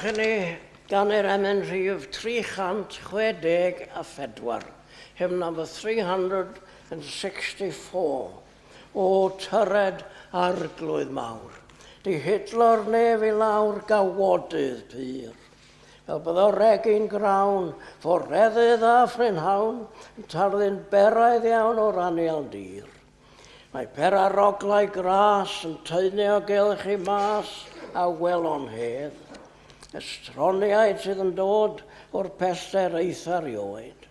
Gwnewch i ni ganu'r emyn rhif 364, hymn number 364, O tyred arglwydd mawr, di hidlo'r nef i lawr gawodydd pur. Fel byddo regi'n grawn, foreddydd a phrynhawn, yn tarddu'n beraidd iawn o'r anial dir. Mae peraroglau gras yn taenu o gylch i mas a welon hedd. Estroniaid sydd yn dod o'r pellter eitha rioed,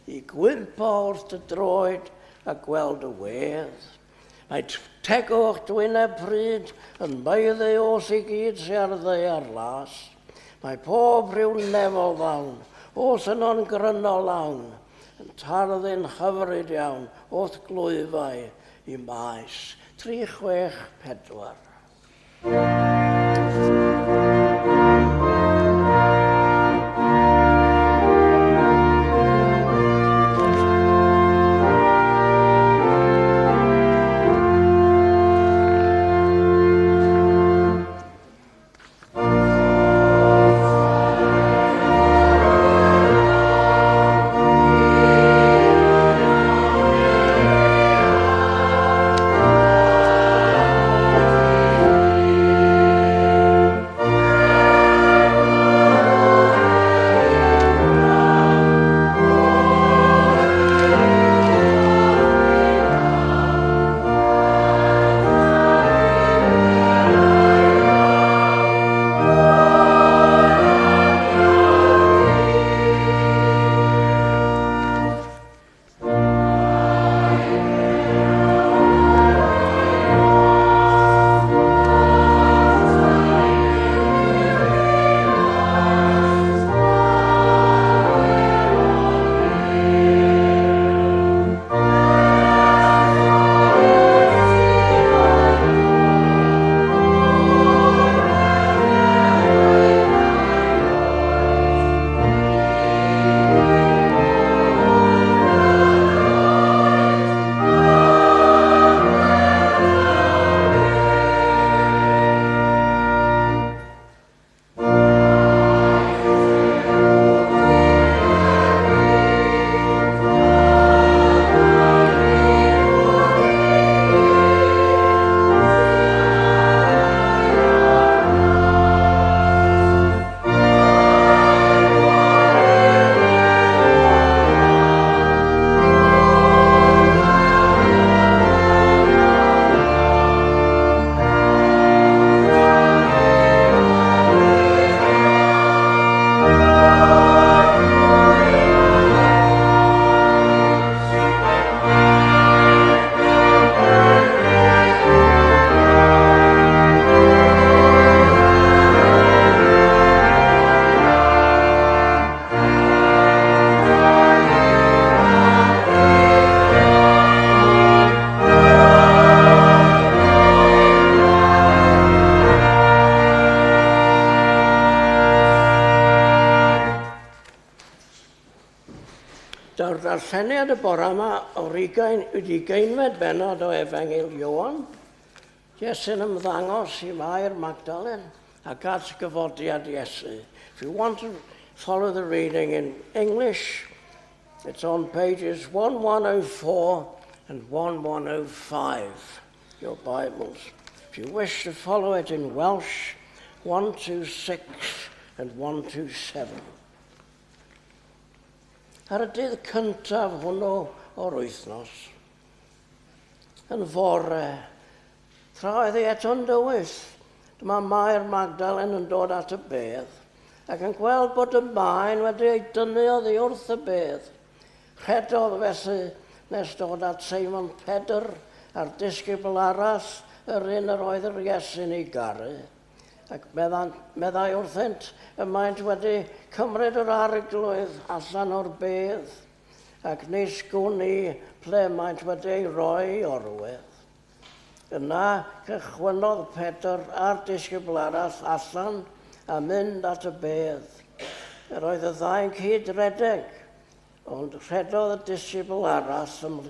i gwympo wrth dy droed a gweld y wedd. Mae tegwch dwyneb pryd yn maeddu oll i gyd sy ar ddaear las. Mae pob rhyw nefol ddawn oll yno'n gryno lawn, yn tarddu'n hyfryd iawn o'th glwyfau i maes. 364. Daw'r darlleniad y bore yma o'r ugain, ugeinfed bennod o Efengyl Ioan. Iesu'n ymddangos i Mair Magdalen ac atgyfodiad Iesu. If you want to follow the reading in English, it's on pages 1104 and 1105, your Bibles. If you wish to follow it in Welsh, 126 and 127. Ar y dydd cyntaf hwnnw o'r wythnos, yn fore, tra oedd hi eto'n dywyll, dyma Mair Magdalen yn dod at y bedd, ac yn gweld bod y maen wedi ei dynnu oddi wrth y bedd. Rhedodd felly nes dod at Seimon Pedr a'r disgybl arall, yr un yr oedd yr Iesu'n ei garu. Ac meddant, meddai wrthynt, y maent wedi cymryd yr arglwydd allan o'r bedd, ac nis gwn i ple maent wedi ei roi i orwedd. Yna cychwynnodd Pedr a'r disgybl arall allan a mynd at y bedd. Yr oedd y ddau'n cyd-redeg, ond rhedodd y disgybl arall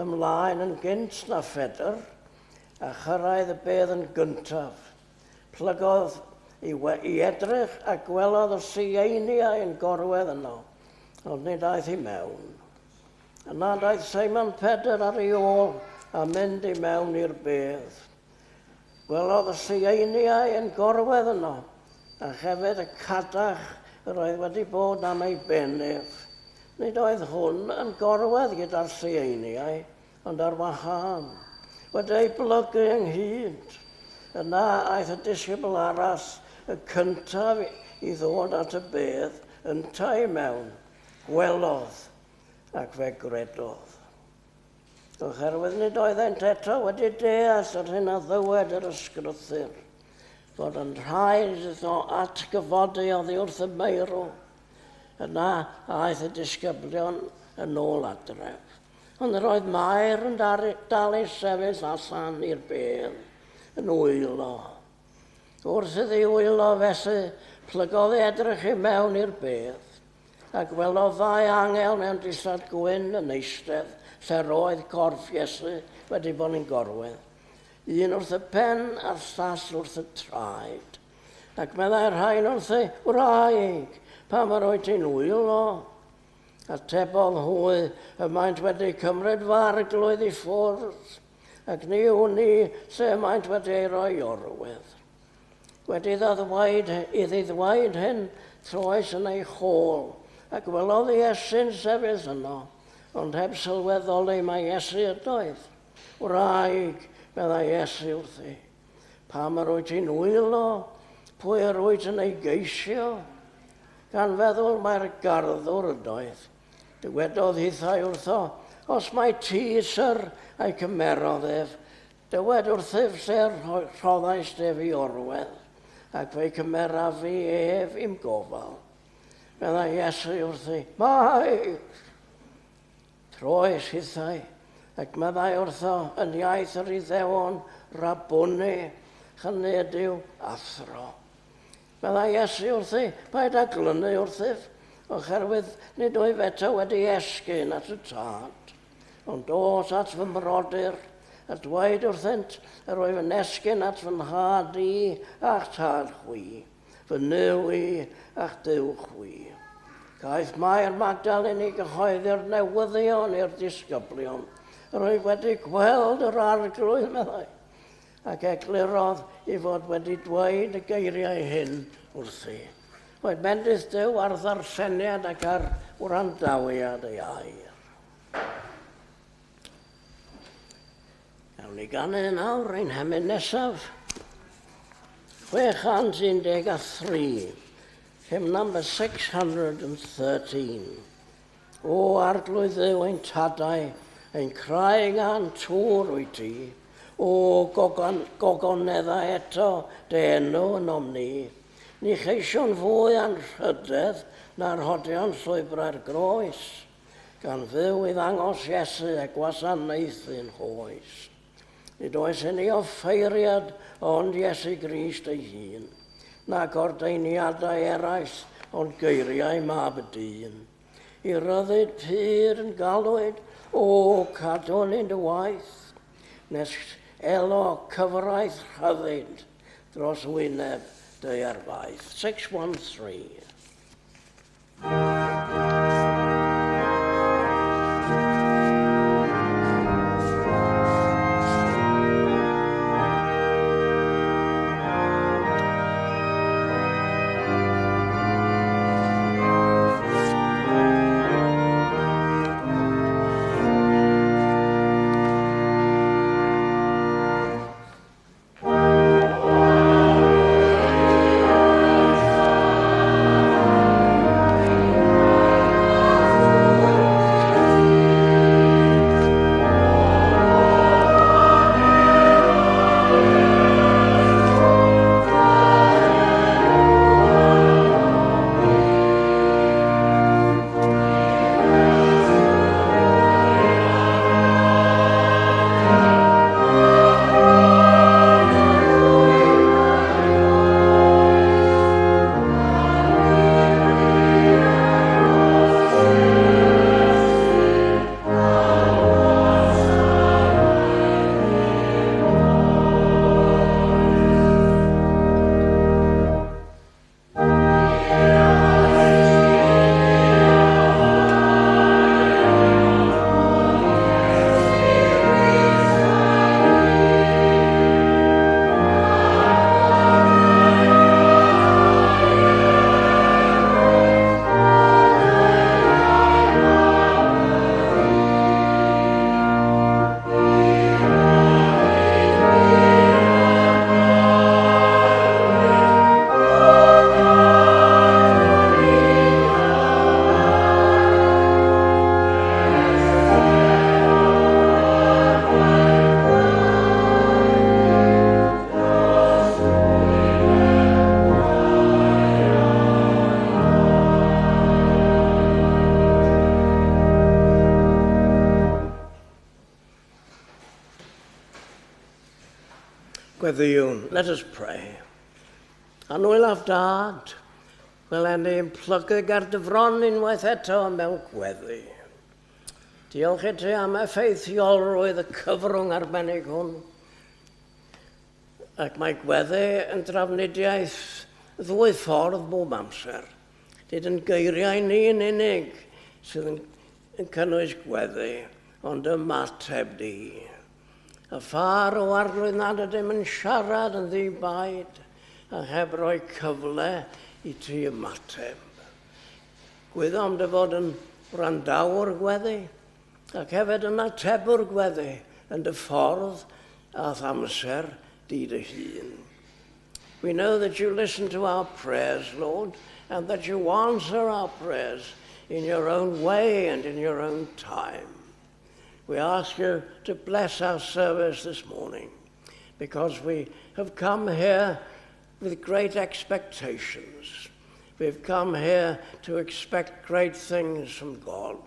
ymlaen yn gynt na Phedr, a chyrraedd y bedd yn gyntaf. Plygodd i edrych a gwelodd y llieiniau yn gorwedd yno, ond nid aeth i mewn. Yna daeth Seimon Pedr ar ei ôl a mynd i mewn i'r bedd. Gwelodd y llieiniau yn gorwedd yno, a hefyd y cadach yr oedd wedi bod am ei ben ef. Nid oedd hwn yn gorwedd gyda'r llieiniau, ond ar wahân, wedi ei blygu ynghyd. Yna aeth y disgybl arall, y cyntaf i ddod at y bedd, yntau i mewn, gwelodd ac fe gredodd. Oherwydd nid oeddent eto wedi deall yr hyn a ddywed yr ysgrythur, fod yn rhaid iddo atgyfodi oddi wrth y meirw. Yna aeth y disgyblion yn ôl adref. Ond yr oedd Mair yn dal i sefyll allan i'r bedd yn wylo. Wrth iddi wylo felly, plygodd i edrych i mewn i'r bedd, a gwelodd ddau angel mewn dillad gwyn yn eistedd lle roedd corff Iesu wedi bod yn gorwedd, un wrth y pen a'r llall wrth y traed. Ac meddai'r rhain wrthi, "Wraig, pam yr wyt ti'n wylo?" Atebodd hwy, "Y maent wedi cymryd fy arglwydd i ffwrdd, ac ni wn i lle maent wedi ei roi i orwedd." Wedi iddi ddweud hyn, troes yn ei chôl, a gwelodd Iesu'n sefyll yno, ond heb sylweddoli mai Iesu ydoedd. "Wraig," meddai Iesu wrthi, "pam yr wyt ti'n wylo? Pwy yr wyt yn ei geisio?" Gan feddwl mai'r garddwr ydoedd, dywedodd hithau wrtho, "Os mai ti, syr, a'i cymerodd ef, dywed wrthyf lle rhoddaist ef i orwedd, ac fe'i cymeraf fi ef i'm gofal." Meddai Iesu wrthi, "Mair!" Troes hithau, ac meddai wrtho yn iaith yr Iddewon, "Rabboni," hynny ydyw, athro. Meddai Iesu wrthi, "Paid â glynu wrthyf, oherwydd nid wyf eto wedi esgyn at y Tad. Ond dos at fy mrodyr, a dweud wrthynt, yr wyf yn esgyn at fy nhad i a'ch tad chwi, fy Nuw i a'ch Duw chwi." Aeth Mair Magdalen i gyhoeddi'r newyddion i'r disgyblion. "Yr wyf wedi gweld yr Arglwydd," meddai, ac eglurodd ei fod wedi dweud y geiriau hyn wrthi. Boed bendith Duw ar ddarlleniad ac ar wrandawiad ei air. Gawn ni ganu yn awr ein hemyn nesaf. 613, hymn number 613. O Arglwydd Dduw ein tadau, ein craig a'n tŵr wyt ti. O gogonedda eto dy enw ynom ni. Ni cheisiwn fwy anrhydedd na'r rhodion llwybrau'r groes, gan fyw i ddangos Iesu a gwasanaethu'n hoes. Nid oes i ni offeiriad ond Iesu Grist ei hun, nac ordeiniadau eraill ond geiriau Mab y Dyn. I ryddid pur y'n galwyd, o, cadwn ni'n dy waith, nes elo cyfraith rhyddid dros wyneb daear faith. 613. Gweddïwn, let us pray. Annwylaf Dad, wele ni yn plygu ger dy fron unwaith eto mewn gweddi. Diolch i ti am effeithiolrwydd y cyfrwng arbennig hwn. Ac mae gweddi yn drafnidiaeth ddwy ffordd bob amser. Nid yn geiriau ni yn unig sydd yn, yn cynnwys gweddi, ond ymateb di. Y ffa'r o arglwydd nad ydym yn siarad yn ddi-baid a heb roi cyfle i ti ymateb. Gwyddom dy fod yn wrandawr gweddi ac hefyd yn atebwr gweddi yn dy ffordd a'th amser di dy hun. We know that you listen to our prayers, Lord, and that you answer our prayers in your own way and in your own time. We ask you to bless our service this morning because we have come here with great expectations. We've come here to expect great things from God.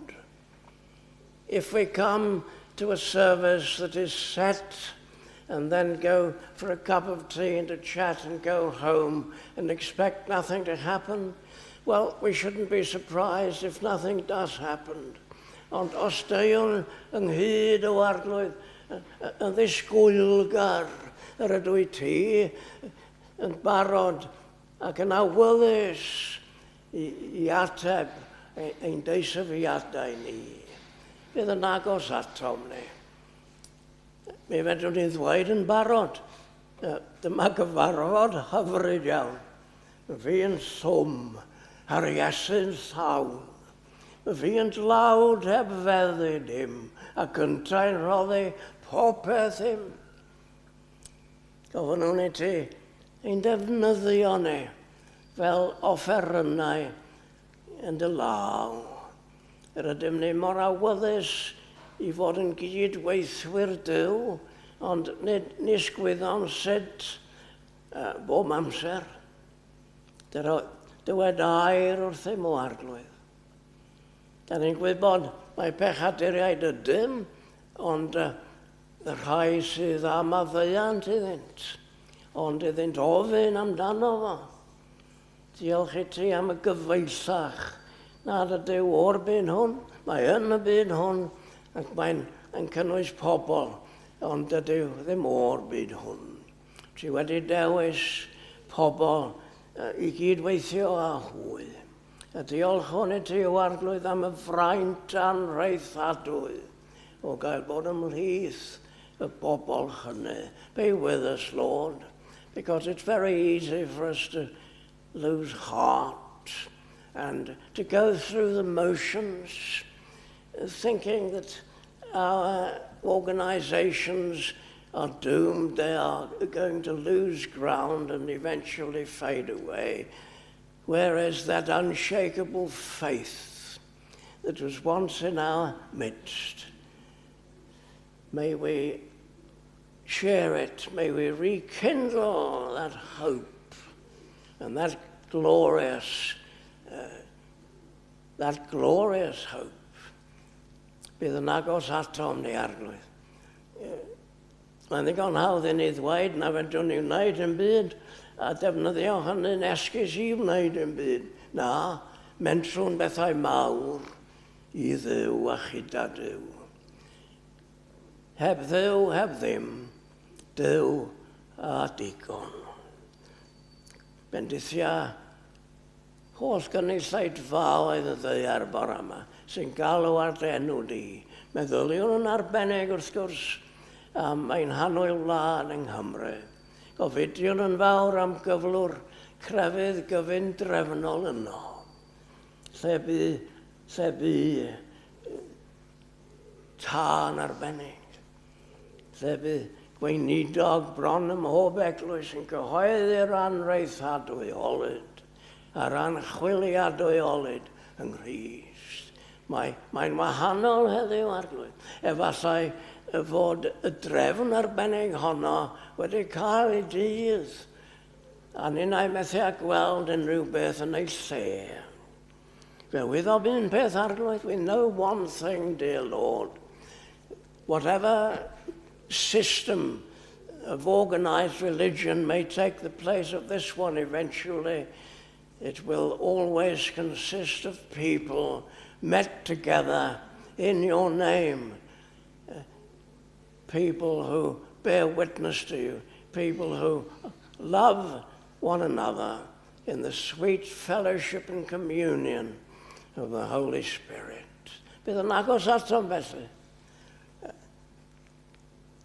If we come to a service that is set and then go for a cup of tea and a chat and go home and expect nothing to happen, well, we shouldn't be surprised if nothing does happen. Ond os deuwn ynghyd o arglwydd yn ddisgwylgar yr ydw i ti yn barod ac yn awyddus i, i ateb ein deisyfiadau ni. Bydd yn agos atom ni. Mi fedrwn ni ddweud yn barod, dyma gyfarfod hyfryd iawn. Fi yn llwm, a'r Iesu'n llawn. Fi yn dlawd heb feddu dim, ac yntau'n rhoddi popeth im. Gofynnwn i ti ein defnyddio ni fel offerynnau yn dy law. Yr ydym ni mor awyddus i fod yn gyd-weithwyr Duw, ond nid nis gwyddom sut uh, bob amser. Dywed air wrthym o arglwydd. Da ni'n gwybod mae pechaduriaid ydym, ond uh, y rhai sydd â maddeuant iddynt, ond iddynt ofyn amdano fo. Diolch i ti am y gyfeillach nad ydyw o'r byd hwn, mae yn y byd hwn ac mae'n yn cynnwys pobl, ond dydyw ddim o'r byd hwn. Ti wedi dewis pobl i gyd-weithio â hwy. A diolchwn i ti, o Arglwydd, am y fraint anrhaethadwy o gael bod ymhlith y bobl hynny. Be with us, Lord, because it's very easy for us to lose heart and to go through the motions, thinking that our organizations are doomed, they are going to lose ground and eventually fade away. Whereas that unshakable faith that was once in our midst, may we share it, may we rekindle that hope and that glorious, that glorious hope. Bydd yn agos atom ni, Arglwydd. Mae'n ddigon hawdd i ni ddweud na fedrwn ni wneud yn byd a defnyddio hynny'n esgus i wneud yn byd. Na, mentrwn bethau mawr i Dduw a chyda Duw. Heb Dduw, heb ddim, Duw a digon. Bendithia holl gynulleidfaoedd y ddaear bore yma sy'n galw ar dy enw di. Meddyliwn yn arbennig, wrth gwrs, am ein hannwyl wlad yng Nghymru. Gofidiwn yn fawr am gyflwr crefydd gyfundrefnol yno, lle bu, lle bu tân arbennig, lle bu gweinidog bron ym mhob eglwys yn cyhoeddi'r anrhaethadwy olud a'r anchwiliadwy olud yng Nghrist. Mae, mae'n wahanol heddiw, Arglwydd. Efallai fod y drefn arbennig honno wedi cael ei dydd, a ninnau methu â gweld unrhyw beth yn ei lle. Fe wyddom un peth, Arglwydd, we know one thing, dear Lord. Whatever system of organized religion may take the place of this one eventually, it will always consist of people met together in your name, people who bear witness to you, people who love one another in the sweet fellowship and communion of the Holy Spirit. Bydd yn agos atom felly.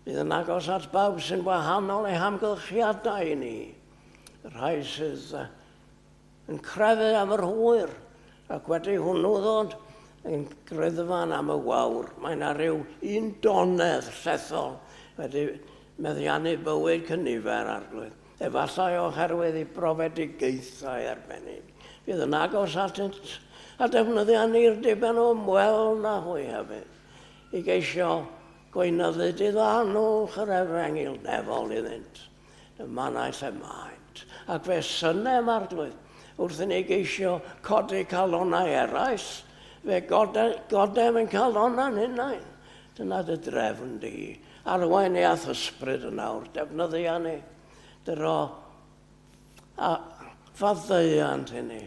Bydd yn agos at bawb sy'n wahanol eu hamgylchiadau i ni. Y rhai sydd yn crefu am yr hwyr ac wedi hwnnw ddod yn griddfan am y wawr. Mae yna rhyw undonedd llethol wedi meddiannu bywyd cynifer, Arglwydd. Efallai oherwydd eu profedigaethau arbennig. Bydd yn agos atynt a defnyddia ni'r diben o ymweld â hwy hefyd, i geisio gweinyddu diddanwch yr efengyl nefol iddynt, y mannau lle maent. Ac fe synem, Arglwydd, wrth i ni geisio codi calonnau eraill, fe godem ein calonnau'n hunain. Dyna dy drefn di. Arwain ni a'th ysbryd yn awr, defnyddia ni, dyro a faddeuant i ni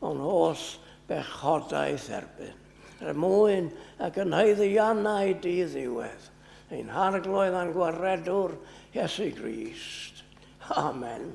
o'n holl bechodaeth erbyn, er mwyn y gynhaeddiannau di-ddiwedd, ein Harglwydd a'n Gwaredwr, Iesu Grist. Amen.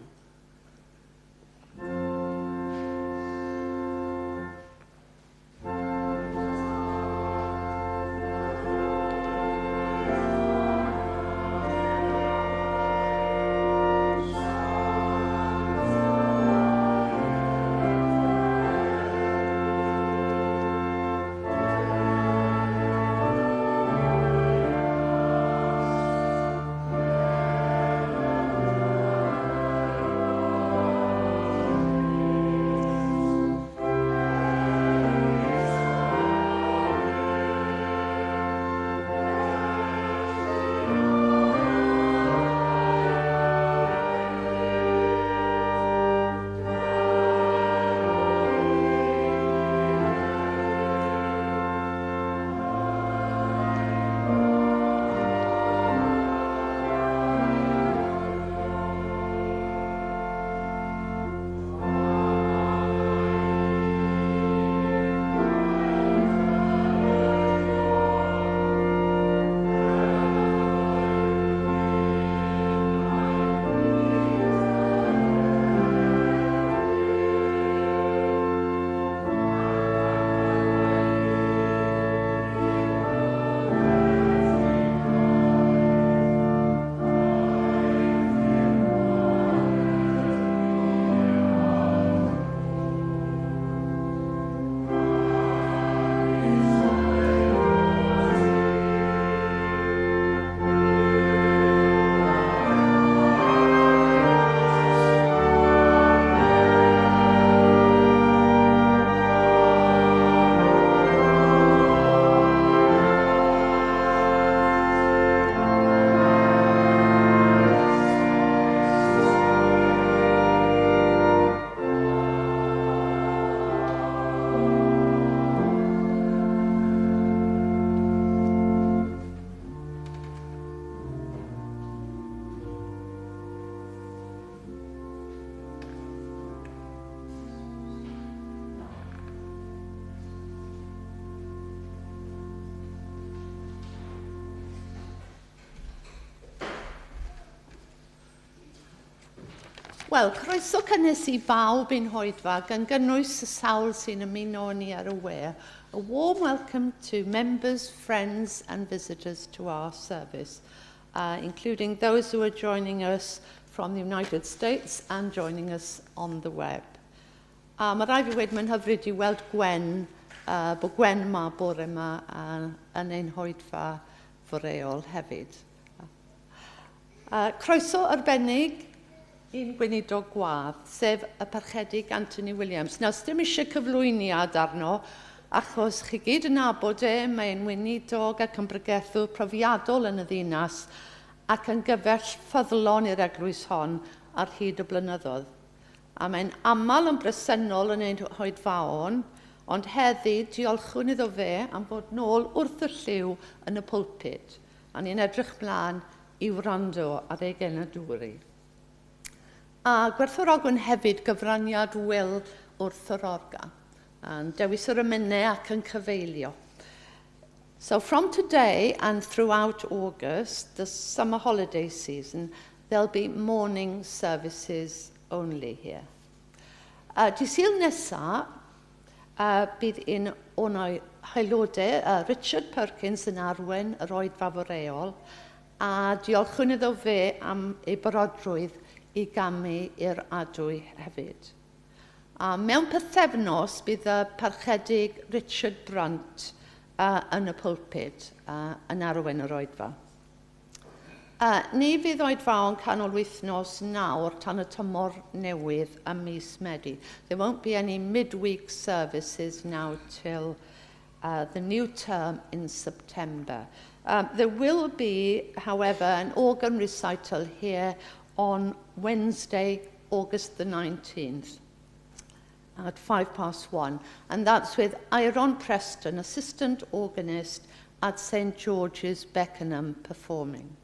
Wel, croeso cynnes i bawb i'n hoedfa, gan gynnwys y sawl sy'n ymuno â ni ar y we. A warm welcome to members, friends and visitors to our service, including those who are joining us from the United States and joining us on the web. A mae rhaid fi wedi, mae'n hyfryd i weld Gwen, bod Gwen yma bore yma yn ein hoedfa foreol hefyd. Croeso arbennig i'n gweinidog gwadd, sef y Parchedig Anthony Williams. Nawr, dim eisiau cyflwyniad arno, achos chi gyd yn nabod e, mae'n weinidog ac yn bregethwr profiadol yn y ddinas ac yn gyfell ffyddlon i'r eglwys hon ar hyd y blynyddoedd. A mae'n aml yn bresennol yn ein hoedfaon, ond heddi diolchwn iddo fe am fod nôl wrth y llyw yn y pulpit. A ni'n edrych mlaen i wrando ar ei genadwri. A gwerthfawrogwn hefyd gyfraniad Will wrth yr organ, yn dewis yr emynau ac yn cyfeilio. So from today and throughout August, the summer holiday season, there'll be morning services only here. Dydd Sul nesa, bydd un o'n haelodau, Richard Perkins, yn arwain yr oedfa foreol, a diolchwn iddo fe am ei barodrwydd i gamu i'r adwy hefyd. A mewn pythefnos bydd y parchedig Richard Brunt yn y pulpit yn arwain yr oedfa. Ni fydd oedfaon canol wythnos nawr tan y tymor newydd ym mis Medi. There won't be any midweek services now till the new term in September. There will be, however, an organ recital here on Wednesday, August the 19th at 1:05, and that's with Iron Preston, assistant organist at St George's, Beckenham, performing.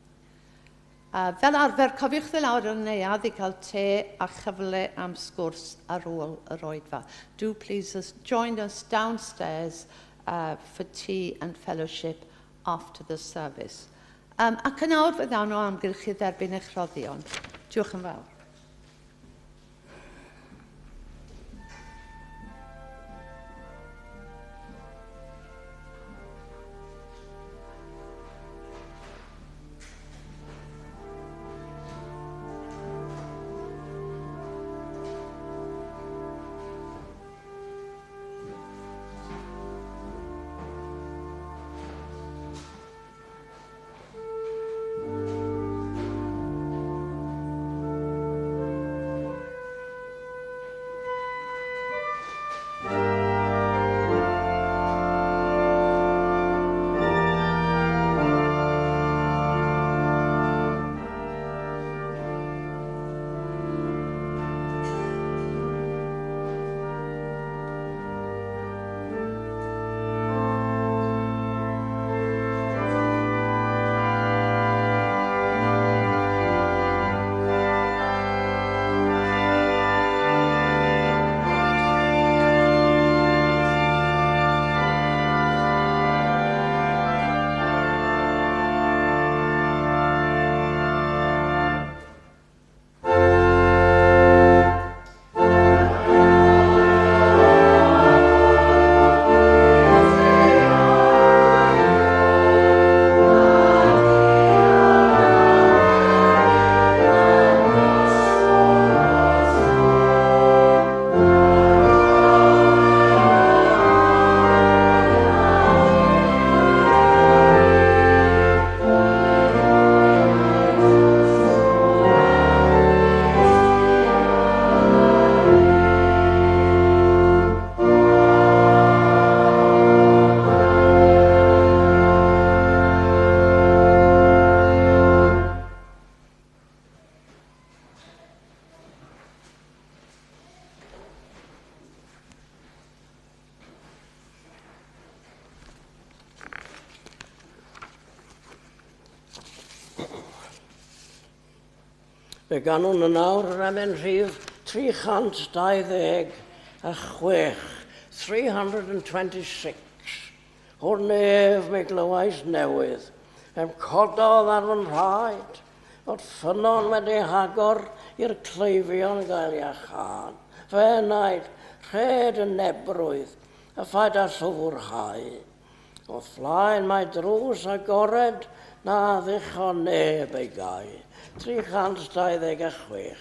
Fel arfer, cofiwch ddod lawr i'r neuadd i cael te a chyfle am sgwrs ar ôl yr oedfa. Do please join us downstairs for tea and fellowship after the service. Ac yn awr fe ddawn o amgylch i dderbyn eich rhoddion. Diolch yn fawr. Fe ganwn yn awr yr emyn rhif 326, 326. O'r nef mi glywais newydd, fe'm cododd ar fy nhraed, fod ffynnon wedi hagor i'r cleifion gael iachâd. Fy enaid, rhed yn nebrwydd, a phaid â llwfrhau. O'th flaen mae drws agored na ddichon neb ei gau. 326.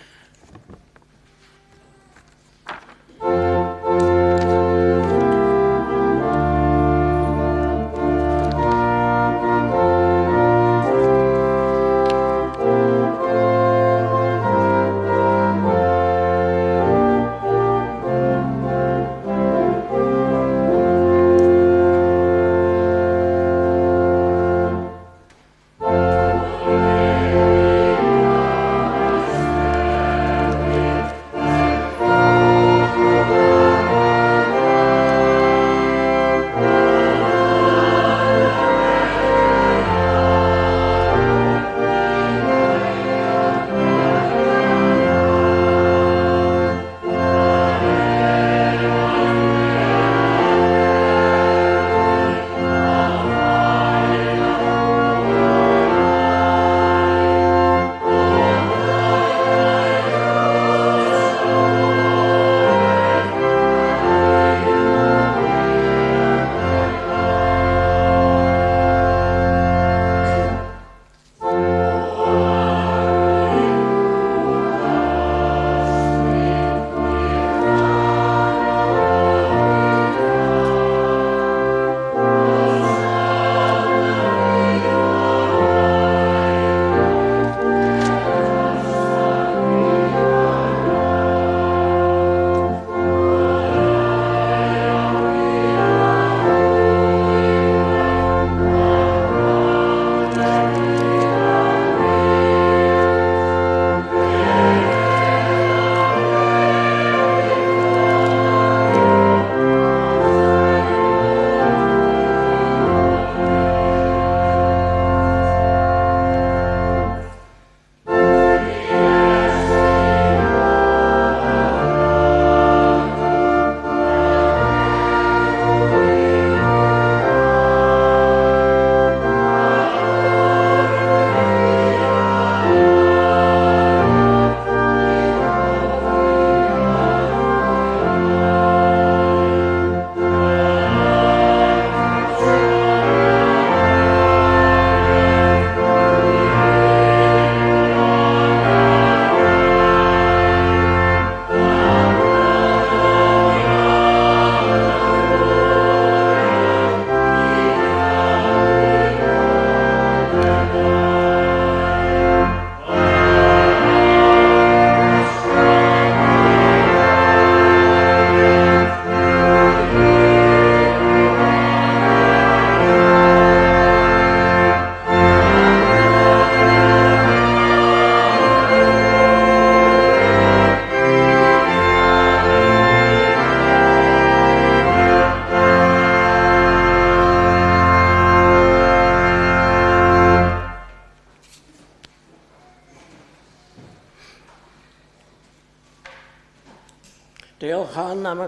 Diolch Han am y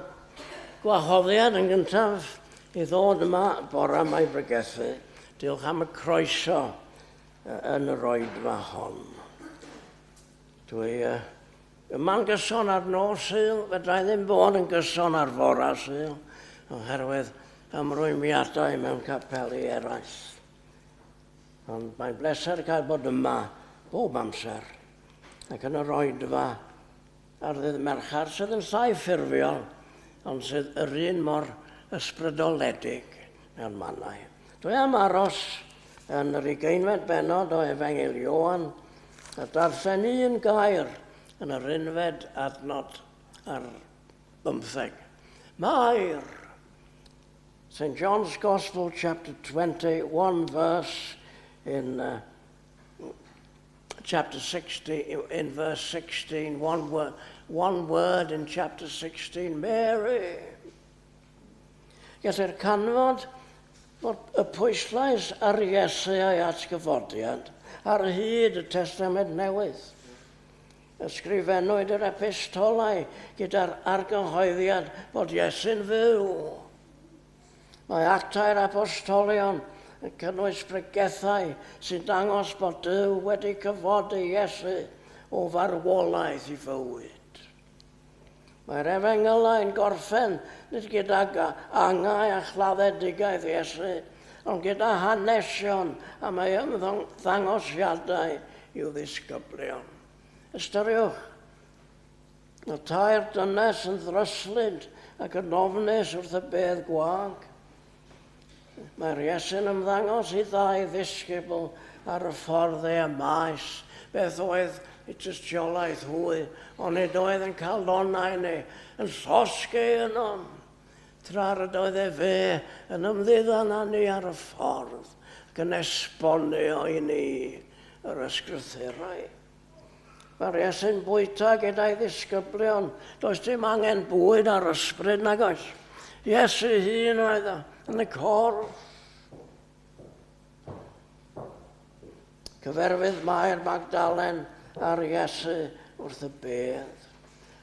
gwahoddiad yn gyntaf i ddod yma bore yma i bregethu. Diolch am y croeso yn yr oedfa hon. Dwi yma'n gyson ar nos Sul, fedra i ddim bod yn gyson ar fora Sul, oherwydd ymrwymiadau mewn capeli eraill. Ond mae'n bleser cael bod yma bob amser ac yn yr oedfa ar ddydd Mercher sydd yn llai ffurfiol, ond sydd yr un mor ysbrydoledig mewn mannau. Dwi am aros yn yr ugeinfed bennod o Efengyl Ioan a darllen un gair yn yr unfed adnod ar bymtheg. Mair! St John's Gospel, chapter 20, one verse in chapter 16, in verse 16, one word in chapter 16, Mary. Gellir canfod bod y pwyslais ar Iesu a'i atgyfodiad ar hyd y Testament Newydd. Ysgrifennwyd yr epistolau gyda'r argyhoeddiad bod Iesu'n fyw. Mae Actau'r Apostolion yn cynnwys pregethau sy'n dangos bod Duw wedi cyfodi Iesu o farwolaeth i fywyd. Mae'r Efengylau'n gorffen nid gydag angau a chladdedigaeth Iesu, ond gyda hanesion am ei ymddangosiadau i'w ddisgyblion. Ystyriwch, y tair dynes yn ddryslyd ac yn ofnus wrth y bedd gwag. Mae'r Iesu'n ymddangos i ddau ddisgybl ar y ffordd i Emaus. Beth oedd eu tystiolaeth hwy, ond nid oedd ein calonnau ni yn llosgi ynom, tra yr oedd efe yn ymddiddan â ni ar y ffordd ac yn esbonio i ni yr ysgrythurau. Mae'r Iesu'n bwyta gyda'i ddisgyblion. Does dim angen bwyd ar ysbryd nag oes. Iesu hun oedd o yn y corff. Cyferfydd Mair Magdalen a'r Iesu wrth y bedd.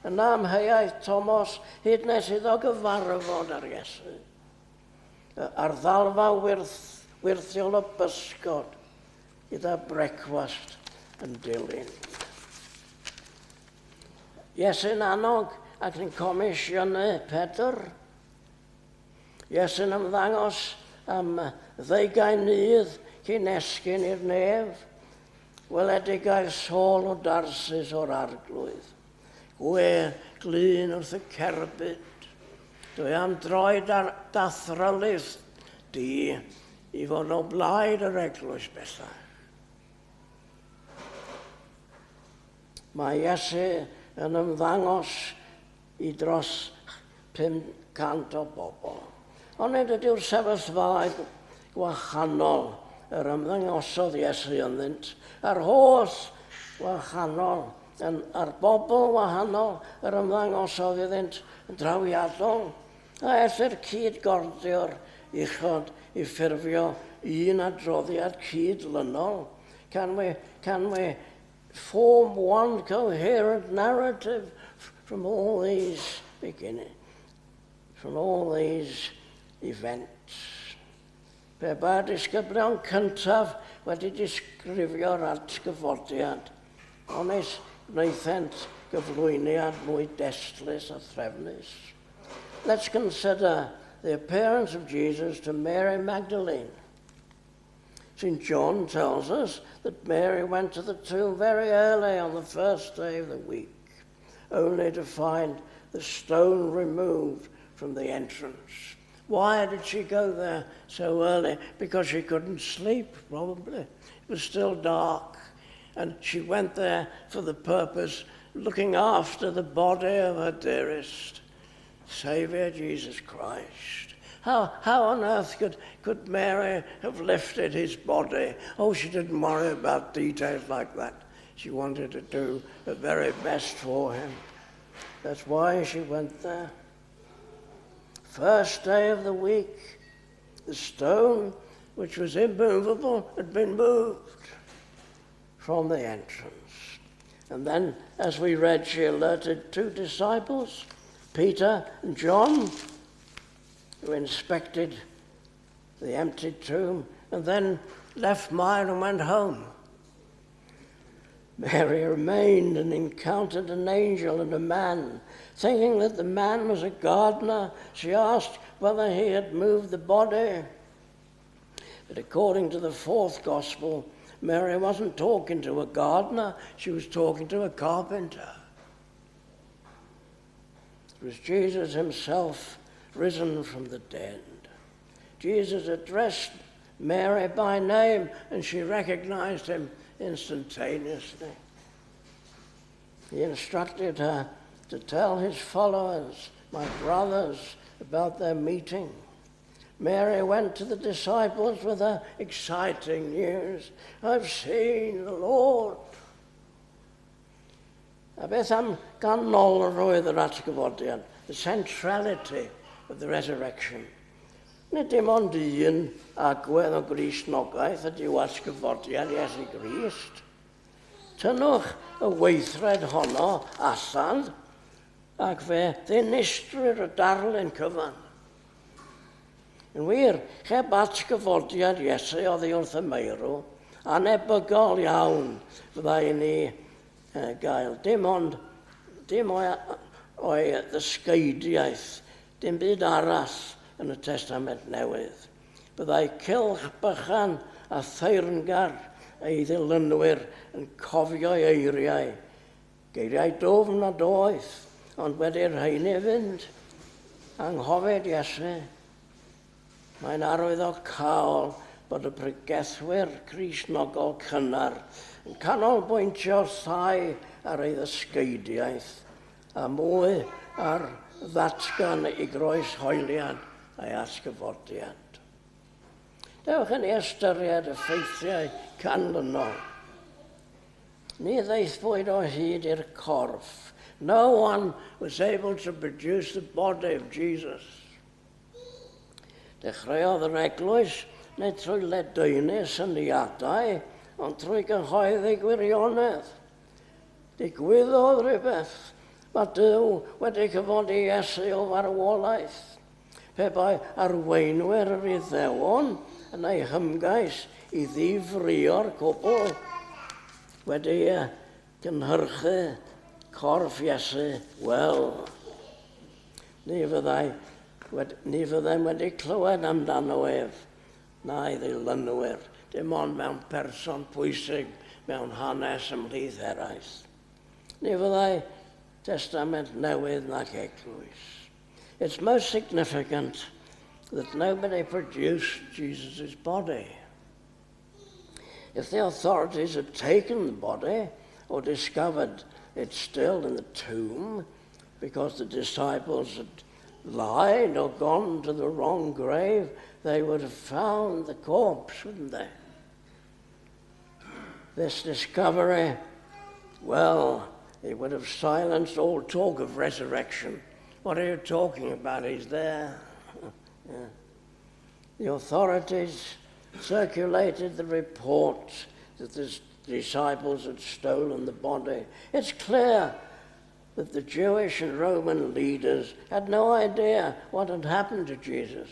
Yna amheuaeth Thomas hyd nes iddo gyfarfod â'r Iesu. Ar ddalfa wyrthiol o bysgod gyda brecwast yn dilyn. Iesu'n annog ac yn comisiynu Pedr. Iesu'n ymddangos am ddeugain nydd cyn esgyn i'r nef. Weledigaeth Saul o Darsus o'r Arglwydd. Gwe glun wrth y cerbyd. Dwi am droi d'athrylith di i fod o blaid yr eglwys bellach. Mae Iesu yn ymddangos i dros 500 o bobl. Ond nid ydyw'r sefyllfaoedd gwahanol yr ymddangosodd Iesu ynddynt, a'r holl wahanol, yn, a'r bobl wahanol yr ymddangosodd iddynt yn drawiadol, a ellir cyd-gordio'r uchod i ffurfio un adroddiad cydlynol. Can we form one coherent narrative from all these events? Pe bai'r disgyblion cyntaf wedi disgrifio'r atgyfodiad, onis wnaethent gyflwyniad mwy destlus a threfnus? Let's consider the appearance of Jesus to Mary Magdalene. St. John tells us that Mary went to the tomb very early on the first day of the week, only to find the stone removed from the entrance. Why did she go there so early? Because she couldn't sleep, probably. It was still dark. And she went there for the purpose looking after the body of her dearest Saviour, Jesus Christ. How on earth could Mary have lifted his body? Oh, she didn't worry about details like that. She wanted to do the very best for him. That's why she went there. First day of the week, the stone, which was immovable, had been moved from the entrance. And then, as we read, she alerted two disciples Peter and John, who inspected the empty tomb and then left mine and went home. Mary remained and encountered an angel and a man. Thinking that the man was a gardener, she asked whether he had moved the body. But according to the fourth gospel, Mary wasn't talking to a gardener, she was talking to a carpenter. It was Jesus himself risen from the dead. Jesus addressed Mary by name, and she recognized him instantaneously. He instructed her to tell his followers, my brothers, about their meeting. Mary went to the disciples with her exciting news. I've seen the Lord. A beth am ganolrwydd yr atgyfodiad, the centrality of the resurrection. Nid dim ond un agwedd o Gristnogaeth ydyw atgyfodiad Iesu Grist. Tynnwch y weithred honno allan ac fe ddinistrir y darlun cyfan. Yn wir, heb atgyfodiad Iesu oddi wrth y meirw, anebygol iawn fyddai ni gael. Dim ond, dim o'i ddysgeidiaeth, dim byd arall yn y Testament Newydd. Byddai cylch bychan a theyrngar ei ddilynwyr yn cofio'i eiriau. Geiriau dwfn a doeth, ond wedi'r rheiny fynd, anghofed Iesu. Mae'n arwyddocaol bod y pregethwyr Cristnogol cynnar yn canolbwyntio llai ar ei ddysgeidiaeth a mwy ar ddatgan ei groeshoeliad a'i atgyfodiad. Dewch i ni ystyried y ffeithiau canlynol. Ni ddaethpwyd o hyd i'r corff. No one was able to produce the body of Jesus. Dechreuodd yr eglwys nid trwy ledaenu syniadau, ond trwy gyhoeddi gwirionedd. Digwyddodd rhywbeth. Mae Duw wedi cyfodi Iesu o farwolaeth. Pe bai arweinwyr yr Iddewon yn eu hymgais i ddifrio'r cwbl wedi cynhyrchu corff Iesu, wel, ni fyddai ni fyddem wedi clywed amdano ef na'i ddilynwyr, dim ond mewn person pwysig mewn hanes ymhlith eraill. Ni fyddai Testament Newydd nac eglwys. It's most significant that nobody produced Jesus' body. If the authorities had taken the body or discovered it still in the tomb because the disciples had lied or gone to the wrong grave, they would have found the corpse, wouldn't they? This discovery, well, it would have silenced all talk of resurrection. What are you talking about? He's there. Yeah. The authorities circulated the report that the disciples had stolen the body. It's clear that the Jewish and Roman leaders had no idea what had happened to Jesus.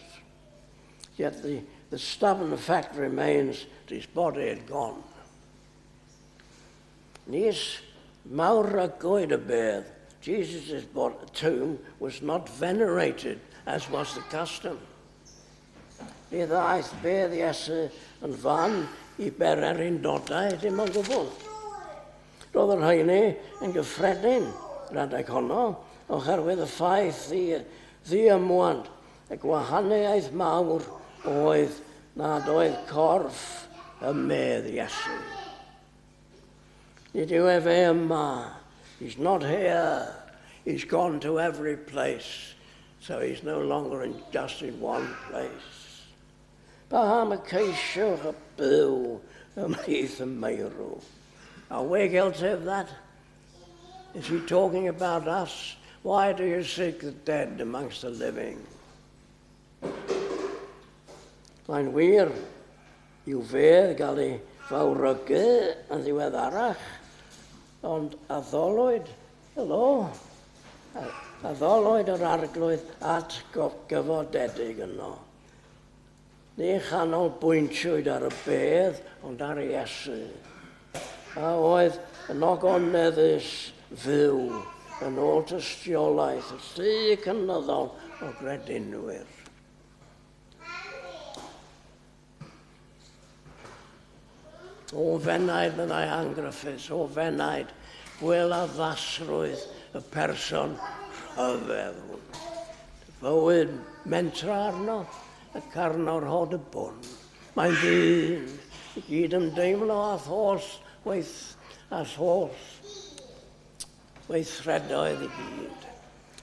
Yet the stubborn fact remains that his body had gone. Nis mawrygwyd y bedd. Jesus' tomb was not venerated as was the custom. Ni ddaeth bedd Iesu yn fan i bererindodau, dim o gwbl. Roedd yr rheini yn gyffredin yr adeg honno, oherwydd y ffaith ddiymwad y gwahaniaeth mawr oedd nad oedd corff ym medd Iesu. Nid yw efe yma. He's not here. He's gone to every place. So he's no longer just in one place. Paham y ceisiwch y byw ymhlith y meirw? Are we guilty of that? Is he talking about us? Why do you seek the dead amongst the living? Mae'n wir i'w fedd gael ei fawrygu yn ddiweddarach, ond addolwyd, helo, Addolwyd yr arglwydd at gyfodedig yno. Ni chanolbwyntiwyd ar y bedd, ond ar Iesu. A oedd yn ogoneddus fyw yn ôl tystiolaeth y llu cynyddol o gredinwyr. O fenaid, meddai Ann Griffiths, o fenaid, gwel addasrwydd y person rhyfedd hwn. Fywyd mentra arno, y carno rhod y bwn. Mae'n ddyn i gyd ymdeimlo â holl weith, â holl weithredoedd i gyd.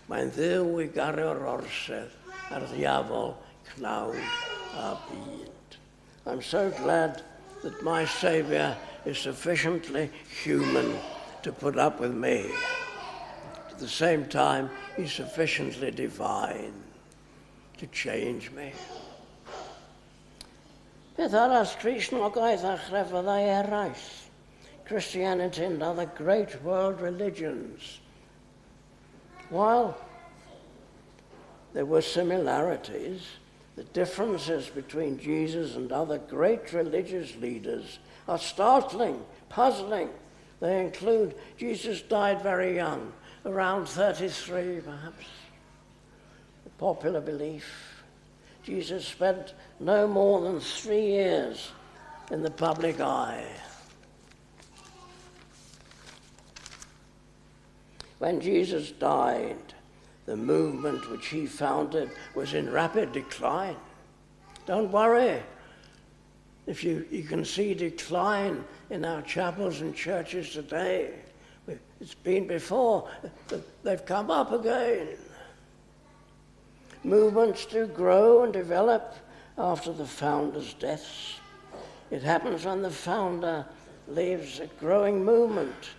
Mae'n dduw i gario'r orsedd ar ddiafol, cnawd a byd. I'm so glad that my Saviour is sufficiently human to put up with me. At the same time, he's sufficiently divine to change me. Beth arall Cristnogaeth a chrefyddau eraill? Christianity and other great world religions. While there were similarities, the differences between Jesus and other great religious leaders are startling, puzzling. They include Jesus died very young, around 33 perhaps, the popular belief. Jesus spent no more than 3 years in the public eye. When Jesus died, the movement which he founded was in rapid decline. Don't worry. If you can see decline in our chapels and churches today, it's been before, they've come up again. Movements do grow and develop after the founder's deaths. It happens when the founder leaves a growing movement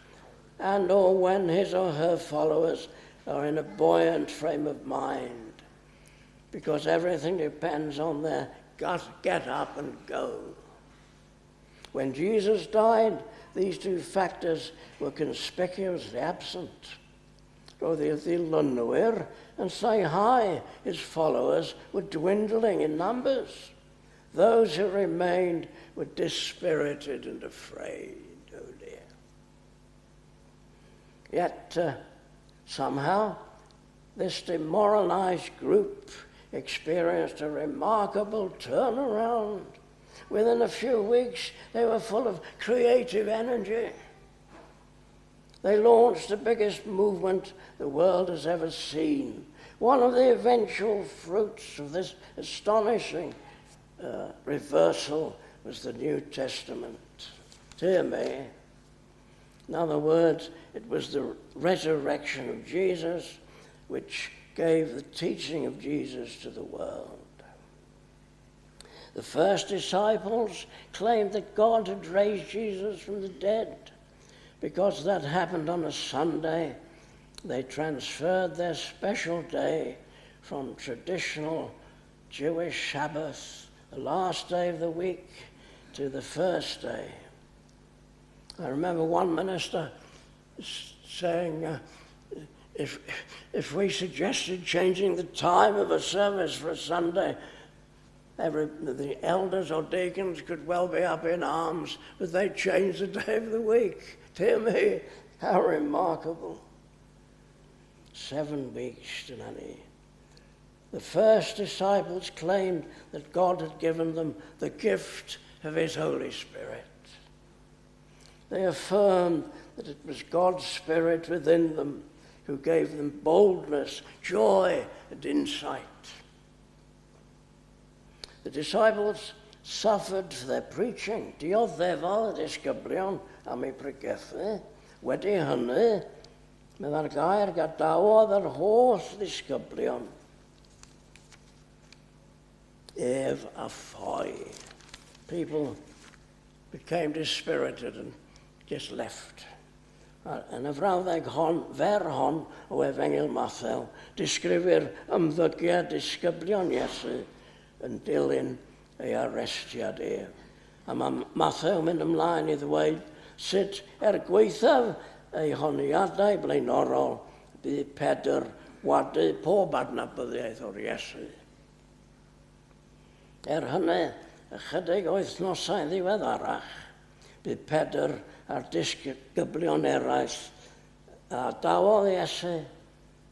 and or when his or her followers are in a buoyant frame of mind, because everything depends on their gut, get up and go. When Jesus died, these two factors were conspicuously absent. Roedd ei ddilynwyr yn lleihau, his followers were dwindling in numbers. Those who remained were dispirited and afraid, oh dear. Yet, somehow, this demoralized group experienced a remarkable turnaround. Within a few weeks, they were full of creative energy. They launched the biggest movement the world has ever seen. One of the eventual fruits of this astonishing reversal was the New Testament. Dear me. In other words, it was the resurrection of Jesus which gave the teaching of Jesus to the world. The first disciples claimed that God had raised Jesus from the dead. Because that happened on a Sunday, they transferred their special day from traditional Jewish Sabbath, the last day of the week, to the first day. I remember one minister saying, if we suggested changing the time of a service for a Sunday, the elders or deacons could well be up in arms, but they changed the day of the week. Dear me, how remarkable. 7 weeks to many. The first disciples claimed that God had given them the gift of his Holy Spirit. They affirmed that it was God's Spirit within them who gave them boldness, joy, and insight. The disciples suffered for their preaching. Dioddefodd y disgyblion am eu pregethu. Wedi hynny, meddai'r gair, gadawodd yr holl ddisgyblion ef a ffoi. People became dispirited and just left. Yn y frawddeg hon, fer hon o Efengyl Mathew, disgrifir ymddygiad disgyblion Iesu yn dilyn ei arestiad ef. A mae Mathew yn mynd ymlaen i ddweud sut er gwaethaf ei honiadau blaenorol, bu Pedr wadu pob adnabyddiaeth o'r Iesu. Er hynny, ychydig wythnosau ddiweddarach, bu Pedr a'r disgyblion eraill a adawodd Iesu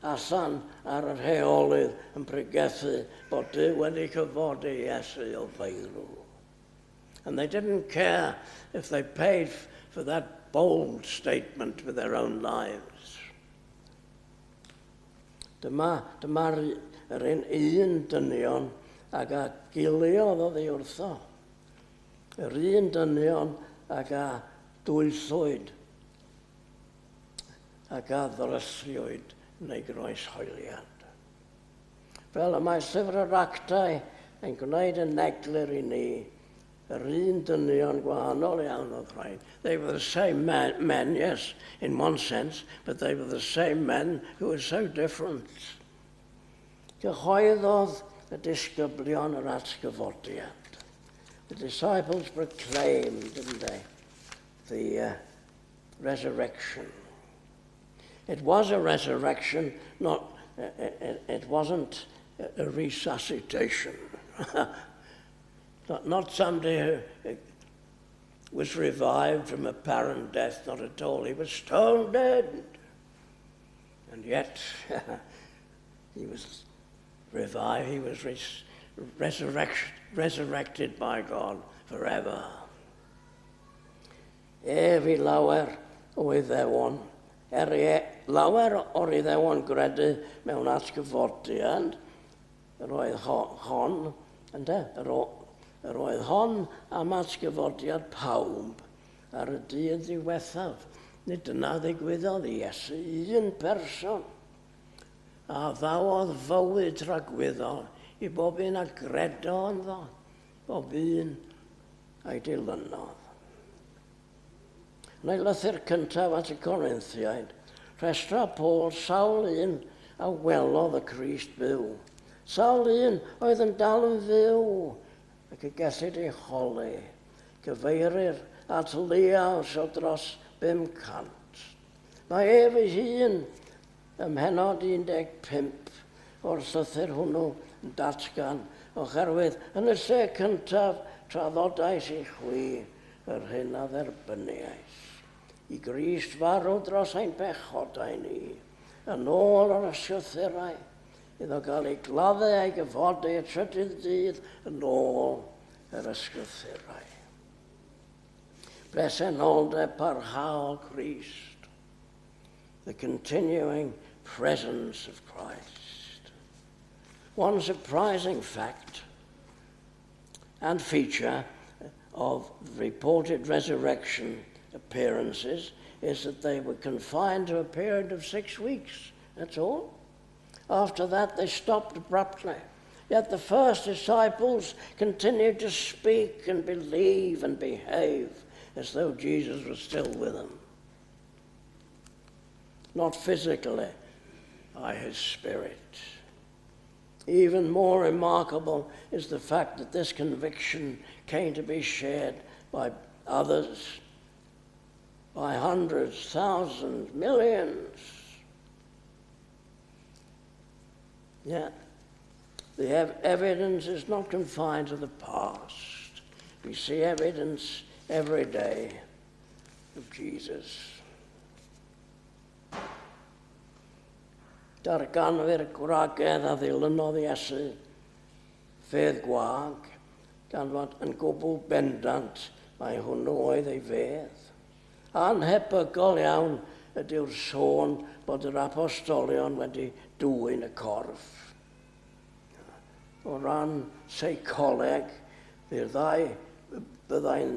allan ar yr heolydd yn pregethu bod Duw wedi cyfodi Iesu o feirw. And they didn't care if they paid for that bold statement with their own lives. Dyma, dyma'r yr un, un dynion ag a giliodd oddi wrtho. Yr un dynion ag a dwyllwyd ac a ddrylliwyd yn ei groeshoeliad. Fel y mae llyfr yr actau yn gwneud yn eglur i ni, yr un dynion gwahanol iawn oedd rhain. They were the same men, yes, in one sense, but they were the same men who were so different. Cyhoeddodd y disgyblion yr atgyfodiad. The disciples proclaimed, didn't they, the resurrection. It was a resurrection, not, it wasn't a resuscitation. Not somebody who was revived from apparent death, not at all. He was stone dead. And yet, he was revived, he was resurrected by God forever. Ef i lawer o Iddewon, er i lawer o'r Iddewon gredu mewn atgyfodiad, yr oedd hon, ynde, yr oedd hon am atgyfodiad pawb ar y dydd ddiwethaf. Nid dyna ddigwyddodd i Iesu, un person a ddawodd fywyd tragwyddol i bob un a gredo ynddo, bob un a'i dilynodd. Yn ei lythyr cyntaf at y Corinthiaid, rhestra Paul sawl un a welodd y Crist byw. Sawl un oedd yn dal yn fyw ac y gellid ei holi. Cyfeirir at liaws o dros 500. Mae ef ei hun ym mhennod 15 o'r llythyr hwnnw yn datgan, oherwydd yn y lle cyntaf traddodais i chwi yr hyn a dderbyniais. I Grist farw dros ein pechodau ni, yn ôl yr ysgrythurau, iddo gael ei gladdu a'i gyfodi y trydydd dydd yn ôl yr ysgrythurau. Presenoldeb parhaol Crist, the continuing presence of Christ. One surprising fact and feature of reported resurrection appearances is that they were confined to a period of 6 weeks. That's all. After that, they stopped abruptly. Yet the first disciples continued to speak and believe and behave as though Jesus was still with them. Not physically, by his spirit. Even more remarkable is the fact that this conviction came to be shared by others, by hundreds, thousands, millions. Yeah. The evidence is not confined to the past. We see evidence every day of Jesus. Darganfu'r gwragedd a ddilynodd Iesu fedd gwag, gan fod yn gwbl bendant mai hwnnw oedd ei fedd. Anhebygol iawn ydyw'r sôn bod yr apostolion wedi dwyn y corff. O ran seicoleg, byddai, byddai'n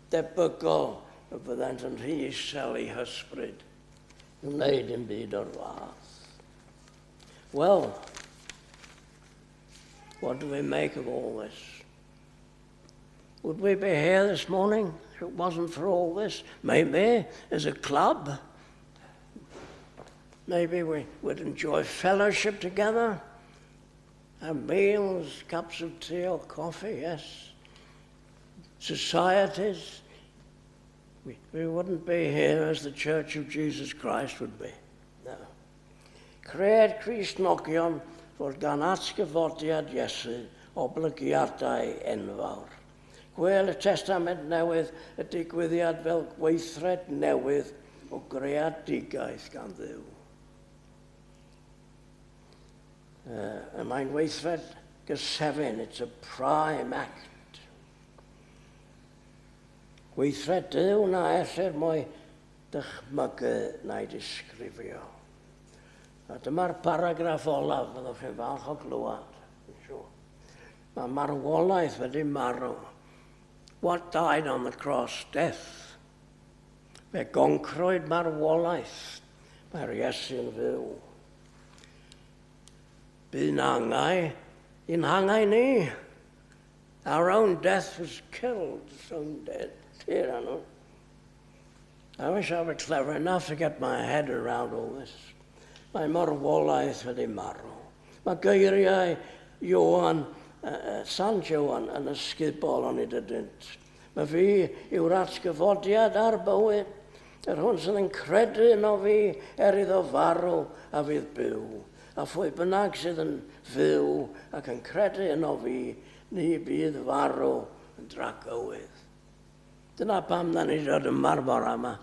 debygol y byddent yn rhy isel eu hysbryd i wneud dim byd o'r fath. Well, what do we make of all this? Would we be here this morning if it wasn't for all this? Maybe as a club. Maybe we would enjoy fellowship together, have meals, cups of tea or coffee, yes. Societies. We wouldn't be here as the Church of Jesus Christ would be. No. Cred Cristnogion fod gan atgyfodiad Iesu oblygiadau enfawr. Gwel y Testament Newydd y digwyddiad fel gweithred newydd o greadigaeth gan Dduw. Y mae'n weithred gysefin, it's a prime act. Gweithred Duw na ellir mo'i dychmygu na'i disgrifio. A dyma'r paragraff olaf, fyddwch chi'n falch o glywed. Mae marwolaeth wedi marw. What died on the cross? Death. Fe goncrwyd marwolaeth. Mae'r Iesu'n fyw. Bu'n angau, i'n hangau ni. Our own death was killed, so dead. Here I know. I wish I were clever enough to get my head around all this. Mae marwolaeth wedi marw. Mae geiriau Ioan, Sant Ioan yn ysgubol onid ydynt. Mae fi yw'r atgyfodiad a'r bywyd. Yr hwn sydd yn credu yno fi er iddo farw a fydd byw. A phwy bynnag sydd yn fyw ac yn credu yno fi, ni bydd farw yn dragywydd. Dyna pam da ni dod yma'r bore yma,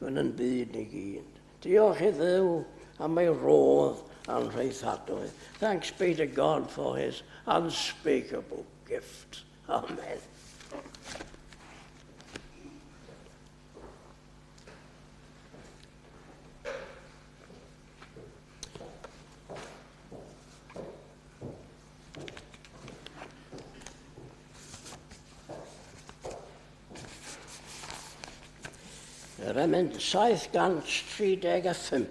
yn yn byd ni gyd. Diolch i Dduw am ei rodd anhraethadwy. Thanks be to God for his unspeakable gift. Amen. Yr emyn 735,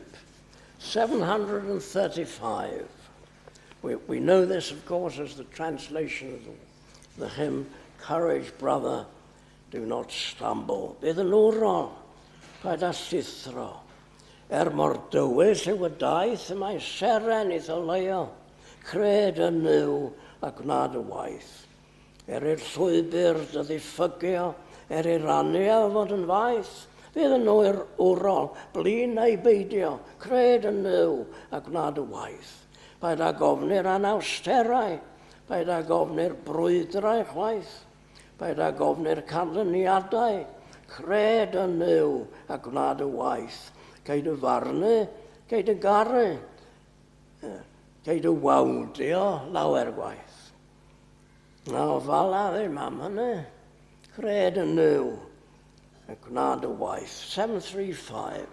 735. We know this, of course, as the translation of the hymn, Courage, Brother, Do Not Stumble. Bydd yn wrol, paid â llithro. Er mor dywyll yw y daith, y mae seren i'th oleuo. Cred yn Nuw a gwna dy waith. Er i'r llwybr dy ddiffygio, er i'r anial fod yn faith, fydd yn oer wrol, blin neu beidio, cred yn Nuw a gwna dy waith. Paid ag ofni'r anawsterau, paid ag ofni'r brwydrau chwaith, paid ag ofni'r canlyniadau, cred yn Nuw a gwna dy waith. Cei dy farnu, cei dy garu, cei dy wawdio lawer gwaith. Na ofala ddim am hynny. Cred yn Nuw a gwna dy waith. 735.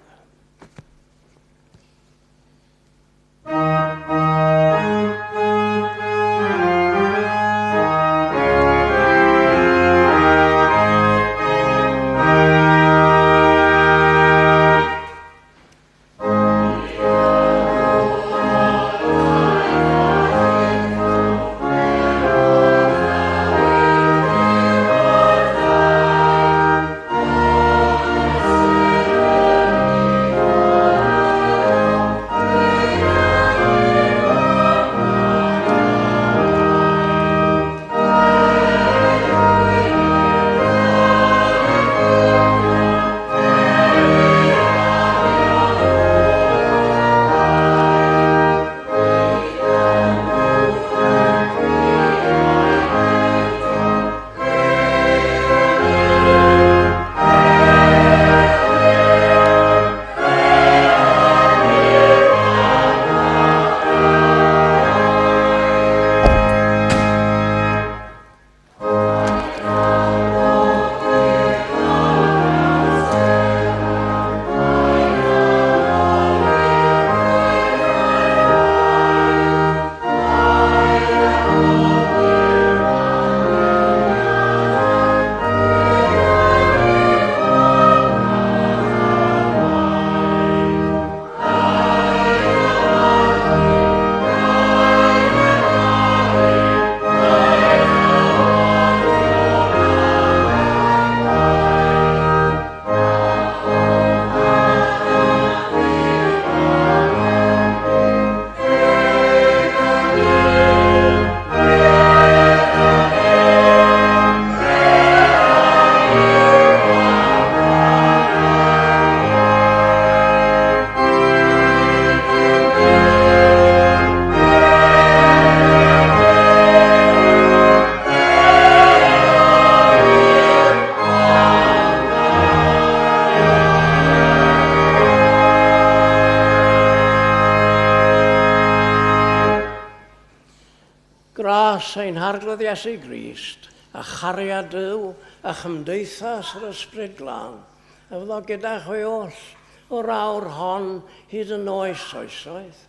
Gras ein Harglwydd Iesu Grist, a chariad Duw, a chymdeithas yr Ysbryd Glân, a fyddo gyda chwi oll o'r awr hon hyd yn oes oesoedd.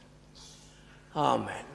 Amen.